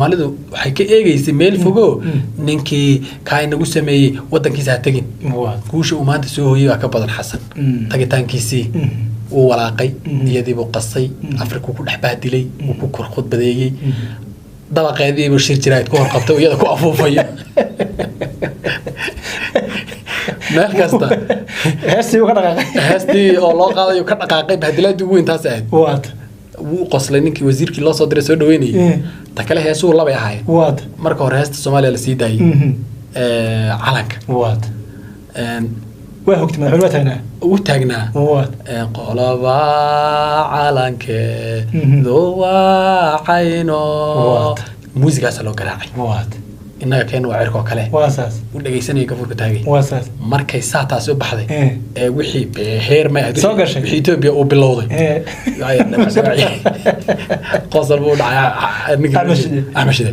Soomaalidu waxay ka eegeysay meel fogo, ninkii kaa inagu sameeyey wadankiisa ha tegin. Guusha uu maanta soo hooyey baa ka badan Xasan. Tagitaankiisii wuu walaaqay, iyadiibuu qasay, Afrikuu ku dhex bahdilay, wuu ku kor khudbadeeyey, dabaqeediibuu shir jiraayid ku horqabtay oo iyada ku afuufayo meel kasta. Heestii uu ka dhaqaaqay. Heestii oo loo qaadayo ka dhaqaaqay. Bahdilaadii ugu weyn taas ahayd. Wuu qoslay ninkii wasiirkii loo soo diray soo dhaweynayay. Ta kale, heesuhu labay ahaayeen. Marka hore heesta Soomaaliya la sii daayey, calanka. Waa hogtay, madaxweyne waa taagnaa. U taagnaa. Qolaba calankeedu waa cayno. Muusigaasa loo garaacay. Innaga keena waa cirkoo kale. Waa saas. U dhegaysanaya, gafuurka taagay. Waa saas. Markay saa taasi u baxday, ee wixii heer may ahayd. Soo gashay. Wixii Etoobiya uu bilowday. Qosol buu dhacay ninkii. Axmed Shide. Axmed Shide.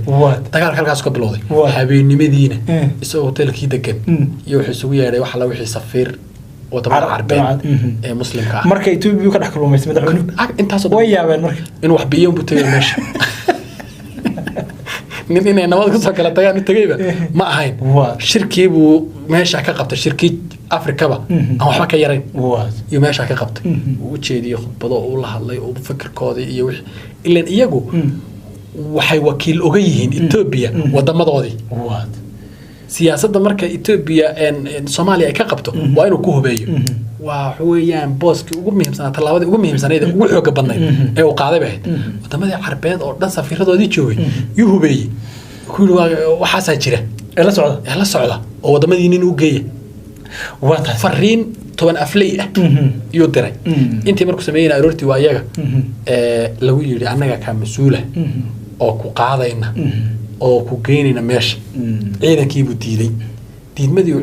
Dagaalka halkaas ka bilowday. Habeennimadiina isagoo hotelkii degan iyo wuxuu isugu yeedhay wax alla wixii safiir wadamada Carbeed ee Muslimka ah. Marka Etoobiya ka dhex kulmaysay madaxweynuhu. Ah, intaasoo way yaabeen marka. Inuu wax biyo unbu tegay meesha, nin inay nabad kusoo kala tagaan u tegayba ma ahayn. Shirkii buu meesha ka qabtay, shirkii Afrikaba aan waxba ka yarayn iyo meesha ka qabtay. Uu u jeediyey khudbado, uu la hadlay, uu fikirkoodii iyo wixii, ilan iyagu waxay wakiil oga yihiin Etoobiya wadamadoodii. Siyaasadda marka Etoobiya Soomaaliya ay ka qabto waa inuu ku hubeeyo. Waa waxa weeyaan booskii ugu muhiimsanaa, tallaabadii ugu muhiimsanayd ee ugu xooga badnayd ee uu qaaday bay ahayd. Wadamadii Carbeed oo dhan safiiradoodii joogay yuu hubeeyey, ku yidhi waxaasaa jira. Ee la socda. Ee la socda oo wadamadiinin u geeya. Waa taas. Fariin 10 afley ah iyuu diray. Intii markuu sameeyeyna, aroortii waa iyaga lagu yidhi annaga kaa mas-uula oo ku qaadayna oo ku geynayna meesha. Ciidankiibuu diiday, diidmadii uu